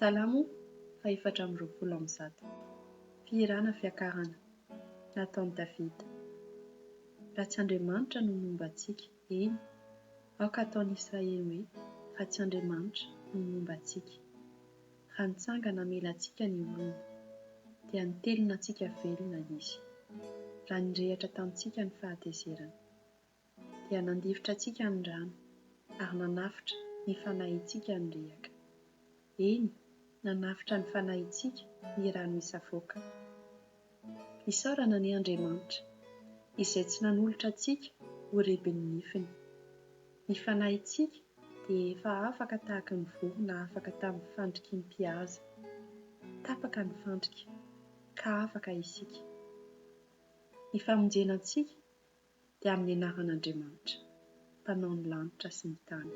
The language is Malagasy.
Salamo faha-124. Fihirana fiakarana. Nataon'i Davida. Raha tsy Andriamanitra no momba antsika, eny, aoka hataon'i Israely hoe, Raha tsy Andriamanitra no momba antsika. Raha nitsangana hamela antsika ny olona, dia nitelina antsika velona Izy. Raha nirehitra tamintsika ny fahatezerany. Dia nandifotra antsika ny rano, ary nanafotra ny fanahintsika ny riaka. Eny, nanafotra ny fanahintsika ny rano misavoaka. Isaorana anie Andriamanitra, izay tsy nanolotra antsika ho rebin'ny nifiny. Ny fanahintsika dia efa afaka tahaka ny vorona afaka tamin'ny fandriky ny mpihaza. Tapaka ny fandrika, ka afaka isika. Ny famonjena antsika dia amin'ny anaran'Andriamanitra, Mpanao ny lanitra sy ny tany.